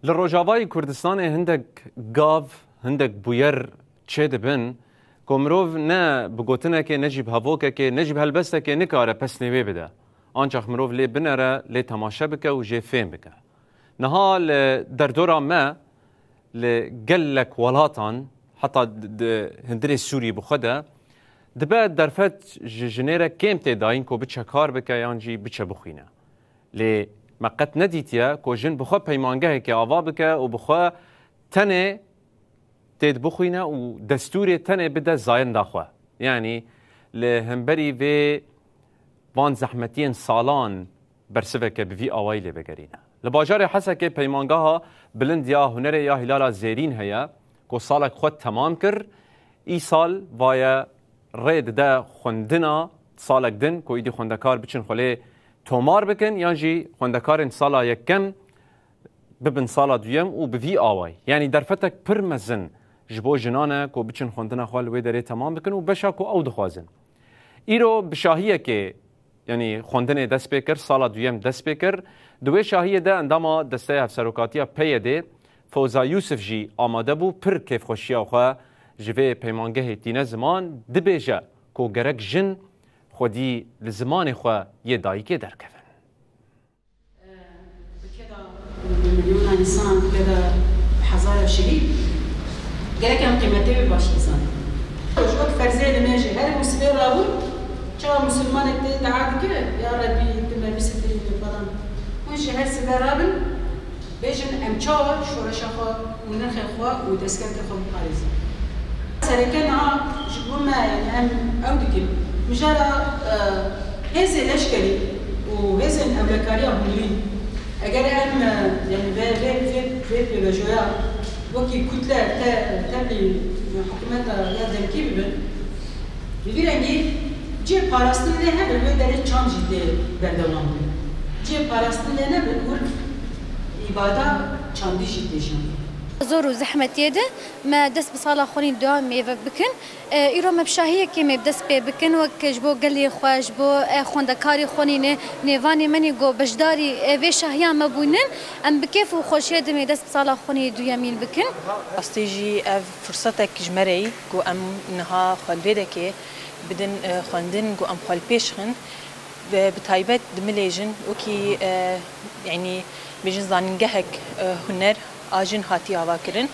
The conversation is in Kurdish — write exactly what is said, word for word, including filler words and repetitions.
Li Rojavayê Kurdistanê hindek gav, hindek bûyer çêdibin ku mirov ne bi gotinekê, ne jî bi hevokekê, ne jî bi helbestekê nikare pesnê wê bide. Ancax mirov lê binere, lê temaşe bike û jê fêm bike. Niha li derdora me, li gelek welatan, heta di, di hundirê Sûrî bi xwe de, dibe derfet ji jinê re kêm tê dayîn ku biçe kar bike yan jî biçe bixwîne. Lê me qet nedîtiye ku jin bi xwe peymangehekê ava bike û bi xwe tenê tê dibixwîne û destûrê tenê bide zayenda xwe. Yanî li hemberî vê van zehmetiyên salan bersiveke bi vî awayî lê vegerîne. Li bajarê Hesekê peymangeha bilind ya hunerê ya Hîlala Zêrîn heye ku salek xwe temam kir. Îsal vaye rê dide xwendina salek din ku îdî xwendekar biçin xwe lê tomar bikin yan jî xwendekarên sala yekem bibin sala duyem û bi vî awayî. Yanî derfetek pir mezin ji bo jinan e ku biçin xwendina xwe li wê derê temam bikin û beşa ku ew dixwazin. Îro bi şahiyekê, yanî xwendinê dest pê kir, sala duyem dest pê kir. Di wê şahiyê de endama Desteya Hevserokatiya P Y D'ê Fewza Yûsif jî amade bû, pir kêfxweşiya xwe ji vê peymangehê tîne ziman, dibêje ku gerek jin xwedî li zimanê xwe yê dayikê derkevin. Bi keda milyona însan, bi keda hezara şehîd, gerek em qîmetê wê baş bizanin. Ji wek ferzê li me jî her musibê rabûn, çawa musulmanek tê dua dike, ya Rebî, tu me bisitirîne falan. Hûn jî her sibe rabin, bêjin em çawa şoreşa xwe û nirxê xwe û destkeftê xwe biparêzin. Sereke niha ji bo me, yanî em ew dikin. Mijara, e, hêzê leşkerî û hêzên ewlekariya hundirî, eger em, e, yanî vê, vê, vê, vê pêvajoya wekî kutle te, tevlî hikûmeta ya demkî bibin, bi vî rengî cihê parastin lê hebe, wê derê çand jî tê berdewam bin. Cihê parastin lê nebin, wir îbada çandî jî tê şandin. Zor û zehmetiyê de me dest bi sala xwe nî duyemê ve bikin. E, îro me bi şahiyekê me bi dest pê bikin, wek ji bo gelê xwe, ji bo, e, xwendekarê xwe nîne, nêvanê me nî go beşdarî, e, vê şahiya me bûnin, em bi kêf û xweşiyê de me dest bi sala xwe nî duyemîn bikin. Rastî jî ev firsetek ji me re yî ku em niha xwe li vê dekê bidin, e, xwendin, ku em xwe li pêş xin. Bi, bi taybet di milê jin wekî, e, yanî bêjin zanîngehek, e, huner a jin hatiye avakirin.